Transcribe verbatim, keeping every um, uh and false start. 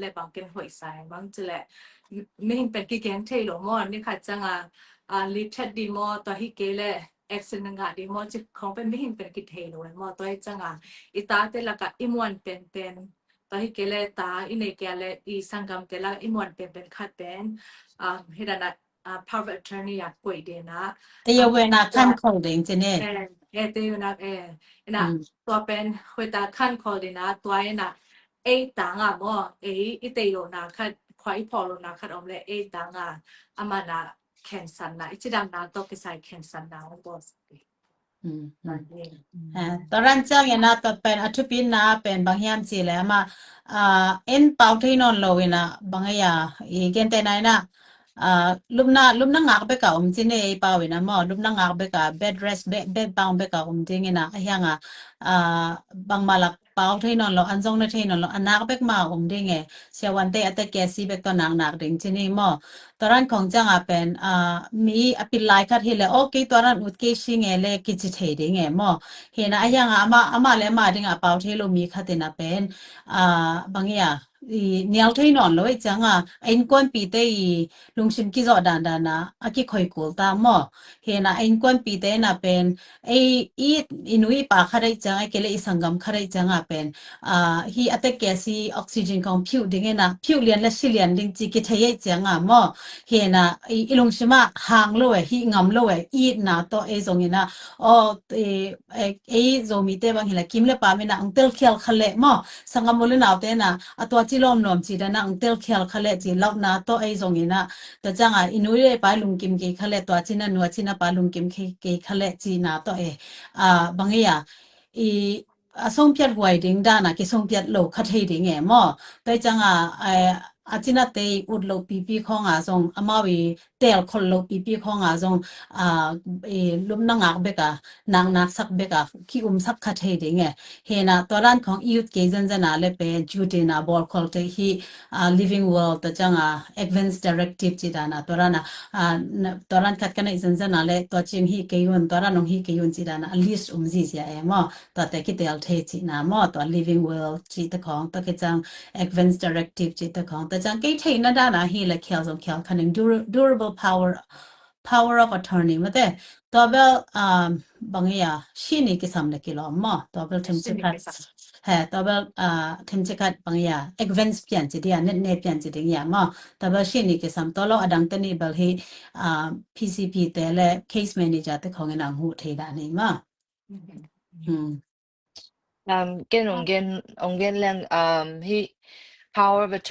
le bang ken hoih sa e, bang ci le mihing pen kigeng thei lo maw, ni khat ciang a, a, lip that di maw, tua hi kei le accident ngah di maw, ci khong pen mihing pen kithei lo e maw, tua hi ciang a i tate lak a i muan penpen, tua hi kei le ta i nei kei a le i sanggamte lak a i muan penpen khat pen, a, hi dan a, a, power of attorney a koih den a, te ya wen a khan khol ding ci ne. E, e, te ya wen a, e, ina, tua pen hoih ta khan khol den a, tua ina ei tang a maw, ei i tei lo na khat, khua i phawk lo na khat om le ei tang a, a man a khensatna, i cidamna tawh kisai khensatna om baw. Tua ran ciang ina tua pen a thupina pen bang hiam ci le ama, a, en pau thei nawn lo ina bang a ya i gente na ina, a, lupna, lupna ngak bek a om ci ne ei pau ina maw, lupna ngak bek a bed rest, bed, bed bang bek a om ding ina a hiang a, a, bangmah lak pau thei nawn lo, an zong na thei nawn lo, a nak bek ma om ding e, siavuante a tek kesi bek tawh nak nak ding ci ni maw. Tua ran khong ciang a pen, a, mi a pil lai khat hi le, o kei tua ran ut kei si nge le kici thei ding e maw. Hi na a hiang a ama, ama le ama ding a pau thei lo mi khat ina pen, a, bang ia, i nial thei nawn lo i ciang a, a innkuanpite i lungsim kizawh dandan a, a kikhoi kul ta maw. Hi na a innkuanpite ina pen, ei i, i nu i pa khat aih ciang a, kei le i sanggam khat aih ciang a pen, a, hi a tek kesi oxygen khong phiuh ding ina, phiuh lian le si lian ding ci kithei aih ciang a maw. Hi na i, i lungsim a hang lo e, hi ngam lo e, i itna tawh ei zong ina, o, e, e, ei Zomite bang hi la kim le pam ina ang telkhial kha le maw, sanggam u le naute ina, a tua ci lawmlawm ci dan a ang telkhial kha le ci launa tawh ei zong ina, tua ciang a i nu le i pa i lungkim kei kha le, tua ci na nu a ci na pa lungkim kei, kei kha le cina tawh e, a, bang ia, i, a songpiat huai ding dan a kisongpiat lo kha thei ding e maw. Tua i ciang a, a, a cinate i ut lo pipi khong a zong, amau i tel khol lo pipi khong a zong, a, i lupna ngak bek a, nak nak sak bek a, ki um sak kha thei ding e. Hi na tua ran khong i ut kei zenzen a le pen, cu te na bawl khol te hi, a, Living World tua ciang a, Advance Directive ci dan a, tua ran a, a, na, tua ran khat ka neih zenzen a le, tua ciang hi kei un, tua ran ong hi kei un ci dan a, a list um zizia e maw. Tuate kitel thei cihna maw, tua Living World cihte khong, tua kiciang Advance Directive cihte khong, tua ciang kei theihna dan a hi le khial zong khial kha ning, dura-, durable power, power of attorney mate. Tua bel, um, bang ia, si ni kisam le kilawm maw, tua bel themci khat. He, tua bel, uh, themci khat bang ia, advance pian ci dia, net ne pian ci ding ia maw. Tua bel si ni kisam, tua lo a dangte ni bel hi, uh, P C P te le case manager te khong in ang huh thei dan hi maw. Hmm. Um, ken ong gen, ong gen leng, um, hi power of attorney